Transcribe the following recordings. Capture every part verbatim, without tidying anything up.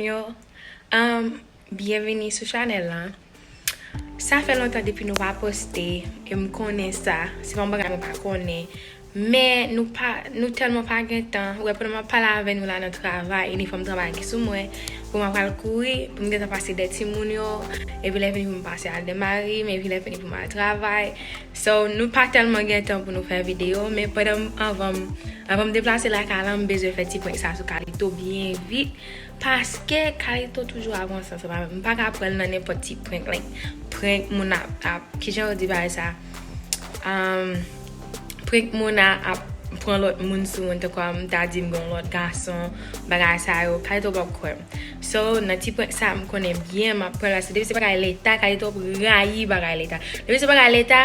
Yo, um, byenvini sou chanèl la. Sa fè lontan depi nou pa poste, e m konnen sa, se pa yon bagay mwen pa konnen. Men nou pa, nou tèlman pa gen tan. Ou wè, pandan m ap pale avè nou la nan travay, inifòm travay ki sou mwen, pou m ap al kouri, pou m gentan pase dèyè timoun yo, epi lè vini pou m pase al dèyè mari m, epi lè vini pou m al travay. So, nou pa tèlman gen tan pou nou fè videyo, men pandan m, anvan m, anvan m deplase lakay la, m bezwen fè ti prank sa sou Carlito byen vit. Paske Carlito toujou ap ranse ansanm avè m. M pa ka pran l nan nenpòt ti prank, like, prank moun ap, ap, kijan yo di bagay sa? Um, prank moun a, ap pran lòt moun sou moun, tankou m ta di m gen yon lòt gason, bagay sa yo, Carlito p ap kwè m. So, nan ti prank sa, m konnen byen, m ap pran l, paske depi se bagay leta, Carlito ap rayi bagay leta. Depi se bagay leta,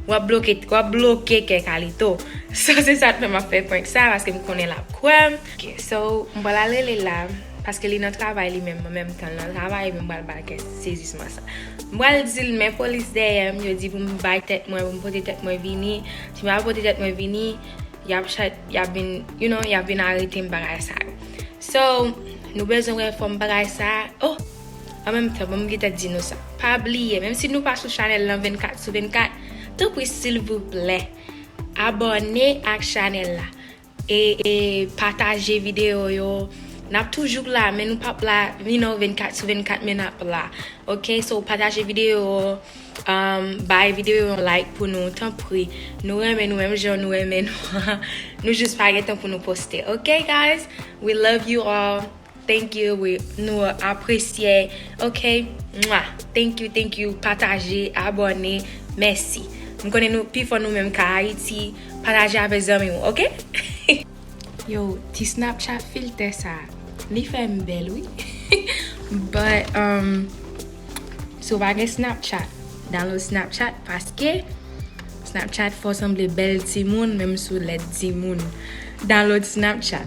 w ap bloke, w ap bloke kè Carlito. So, se sa k fè m ap fè prank sa, paske m konnen l ap kwè m. Ok, so, m pral al rele l la, paske li nan travay li menm, mwen menm tan l nan travay, epi m pral ba l kè sezisman sa. M pral di l, men polis dèyè m, yo di pou m bay tèt mwen, pou m pote tèt mwen vini. Si m pa pote tèt mwen vini, y ap chay-, y ap vin, you know, y ap vin arete m bagay sa yo. So, nou bezwen wè fòm bagay sa. Oh! An menm tan, ban m gentan di nou sa. Pa bliye, menm si nou pa sou chanèl lan vennkat sou vennkat, tanpri, silvouplè, abòne ak chanèl la. E, e pataje videyo yo. N ap toujou la, men nou p ap la, you know, vennkat sou vennkat, men n ap la. Ok, so pataje videyo yo, um, bay videyo yo yon like pou nou, tanpri. Nou renmen nou menm jan nou renmen nou an. Nou jis pa gen tan pou nou poste. Ok, guys? We love you all. Thank you. We, nou apresye. Ok? Mwah. Thank you, thank you. Pataje, abòne. Mèsi. M konnen nou, pifò nou menm ka Ayiti. Pataje avèk zanmi w, ok? Yo, ti Snapchat filtè sa, li fè m bèl, wi. But, um, si w pa gen Snapchat, download Snapchat, paske Snapchat fè w sanble bèl timoun, menm si w lèd timoun. Download Snapchat.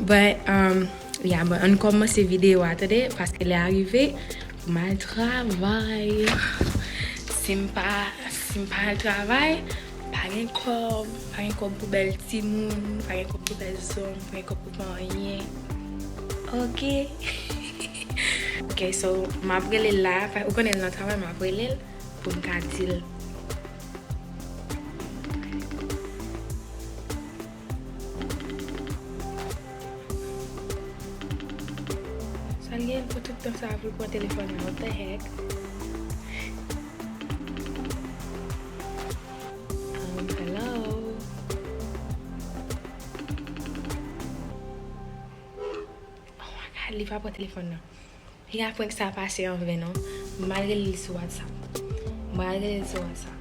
But, um, yeah, but ann kòmanse videyo a, tande, paske lè a rive, pou m al travay. Si m pa, si m pa al travay, pa gen kòb, pa gen kòb pou bèl timoun, pa gen kòb pou bèl zong, pa gen kòb pou fè anyen. Ok. Ok, so, m ap rele l la, pa, ou konnen l nan travay, m ap rele l pou m ka di l. Sa l gen pou tout tan sa pou l pran telefòn nan? What the heck? Um, hello? Oh my God, li pa pran telefòn nan. Piga prank sa pase an ven non. M al rele l sou WhatsApp. M al rele l sou WhatsApp.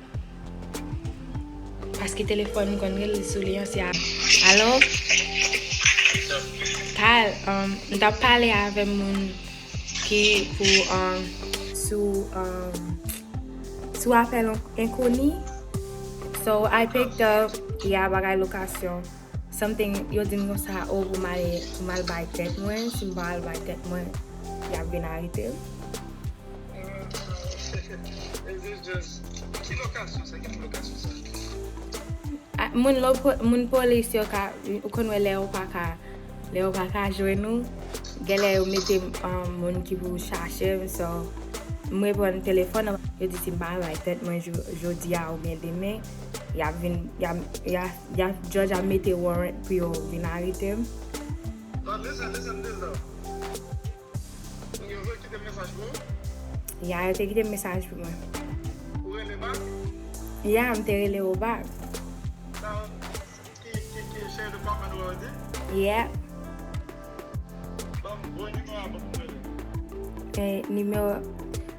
Paske telefòn m konn rele l sou li an se a. Alo? Kal, um, m t ap pale avè moun ki pou, um, sou, um, sou apèl en-, enkoni. So, I picked up, yeah, bagay lokasyon. Something, yo di m konsa, oh, pou m ale, pou m al bay tèt mwen, si m pa al bay tèt mwen, y ap vin arete m. Ki lokasyon sa? Ki lokasyon sa? A, moun lo-, moun polis yo ka, ou konn wè lè yo pa ka, lè yo pa ka jwenn ou, genlè yo mete, um, moun ki pou chache m, so, m reponn telefòn nan, yo di si m pa al bay tèt mwen jo-, jodi a oubyen demen, y ap vin, y ap, y ap, y ap, judge ap mete warrant pou yo vin arete m. But listen, listen this though. Yo te kite mesaj pou ou? Ya, yo te kite mesaj pou mwen. Ou rele bak? Ya, m te rele yo bak. Sa, ki, ki, ki sheriff department ou di? Yeah. Ban m bon nimewo a pou m rele. E, nimewo,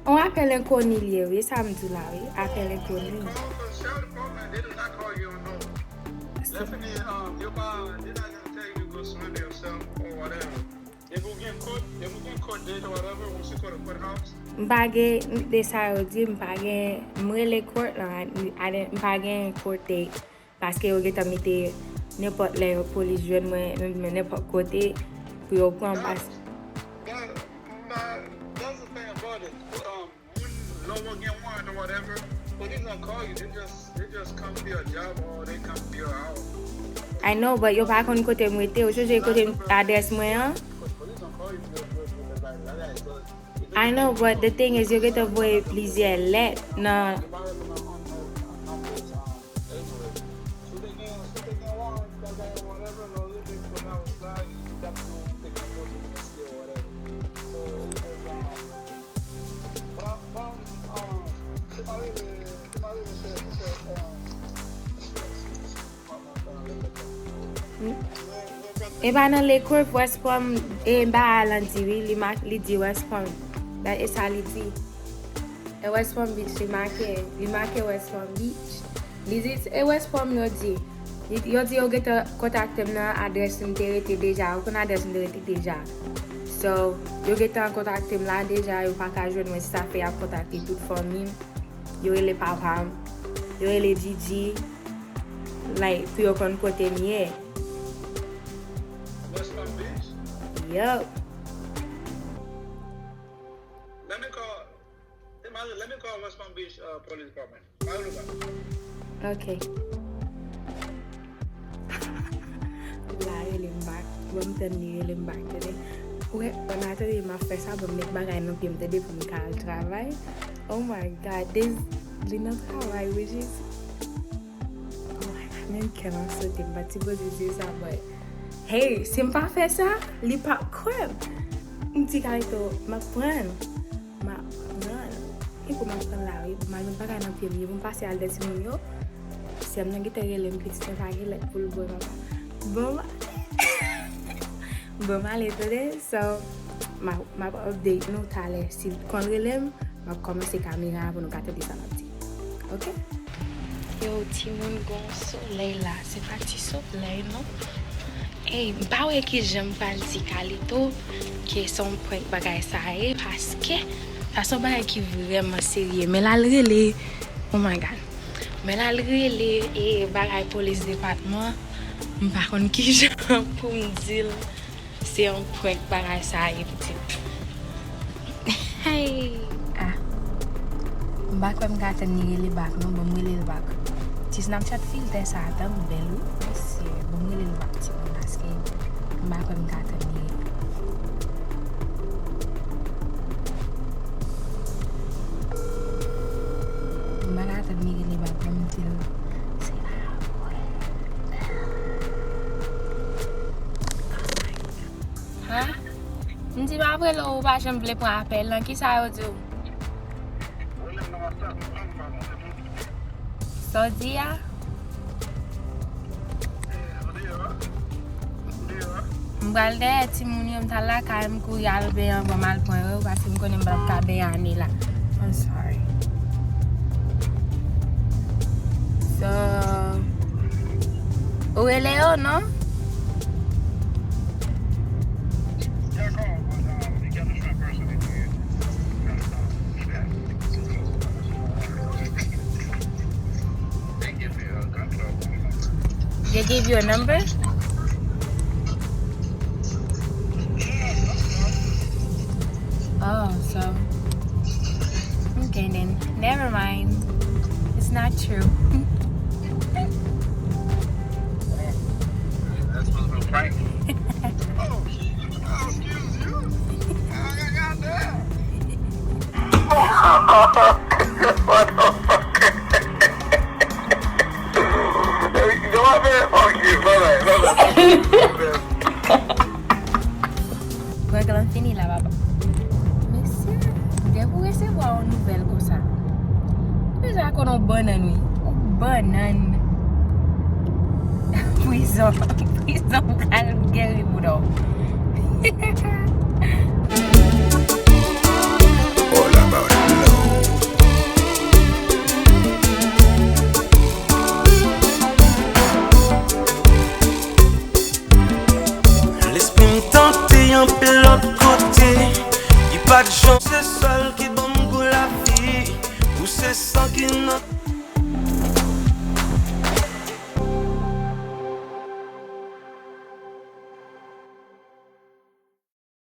on apèl enkoni l ye, wi, sa m di w la, wi, apèl enkoni. Call, call, sheriff department, they do not call you on no. Lè fini, um, yo pa, they not gonna tell you to go surrender yourself or whatever. Depi w gen kòd, depi w gen kòd date or whatever, ou se kòd courthouse. M pa gen, de sa yo di, m pa gen, m rele court lan, I didn't, m pa gen court date, paske yo gentan mete nenpòt lè yo polis jwenn mwen, men nenpòt kote pou yo pran m. That, that, that's the thing about it. Um, Moun, lè w gen warrant or whatever, police don't call you. They just, they just come to your job or they come to your house. I know, but yo pa konn kote m rete. Ou sonje kote m, adrès mwen an? Police don't call you to your, your, your, like, I know, but the thing is, yo gentan voye plizyè lèt nan E pa nan Lakeworth, West Palm, e ba a lan di wi, li, ma- li di West Palm. That e sa li di. E West Palm Beach, li make, li make West Palm Beach. Li di, e West Palm yo di. Li- Yo di yo gentan kontakte m nan adrès m te rete deja. Ou konn adrès m te rete deja. So, yo gentan kontakte m la deja, yo pa ka jwenn mwen, se sa fè y ap kontakte tout fanmi m. Yo rele papa m. Yo rele Gigi. Like, pou yo konn kote m ye. West Palm Beach? Yup. Let me call, let me call West Palm Beach uh, Police Department. Call them back. Ok. La rele m back. Bon, m tann li rele m back, tande. Ou wè, an atandan m ap fè sa, bon, m met bagay nan pye m, tande, pou m ka al travay. Oh my God, this, li nan travay, which is, oh my God, menm kè m ap sote, m pa t sipoze di sa, but hey, si m pa fè sa, li p ap kwè m. M di Carlito, m ap pran l. M ap pran l. E pou m ap pran l la, wi. M al met bagay nan pye m, wi, pou m pase al dèyè timoun yo. Sè m nan gentan rele m, pitit mwen pa gen lèt pou l voye, papa. Bon, m ale. Bon, m ale, tande. So, m ap, m ap update nou talè. Si l konn rele m, m ap kòmanse kamera a pou nou ka tande sa l ap di. Ok? Yo, timoun, gon solèy la. Se pa ti solèy, non. Ey, m pa wè kijan m pral di Carlito ke se yon prank bagay sa ye, paske sa se yon bagay ki vrèman serye. Men l al rele, oh my God. Men l al rele, e, bagay polis depatman, m pa konn kijan pou m di l. Se yon prank bagay sa ye, pitit. Hey! Ah. M pa kwè m ka tann li rele back, non. Bon, m rele l back. Ti Snapchat filtè sa a tann bèl, wi. Mesye, bon, m rele l back, timoun, paske m pa kwè m ka tann li rele. M pa ka tann li rele back, bon, m di l, se la, wi. Ha? M di m ap rele w, ou pa janm vle pran apèl lan. Kisa yo di w? Sa w di a? M pral dèyè timoun yo, m t al lakay m kouri al benyen anvan m al pran yo, paske m konnen m p ap ka benyen ane la. I'm sorry. So, ou rele yo, non? They give you a number? Oh, so. Okay then. Never mind. It's not true. That's supposed to be a prank. Oh, excuse you. Ah, goddamn. What the fuck? Yo, my man, fuck you. Bye bye. Bye bye. Prank lan fini la, papa. Mesye, depi w resevwa yon nouvèl konsa, ou bezwen konn yon bannann, wi. Yon bannann. Prizon. Prizon pral geri bouda w. All about love. Lespri m tante anpil lòt kote, ki pa t janm se sèl ki ban m gou lavi, ou se san ki nan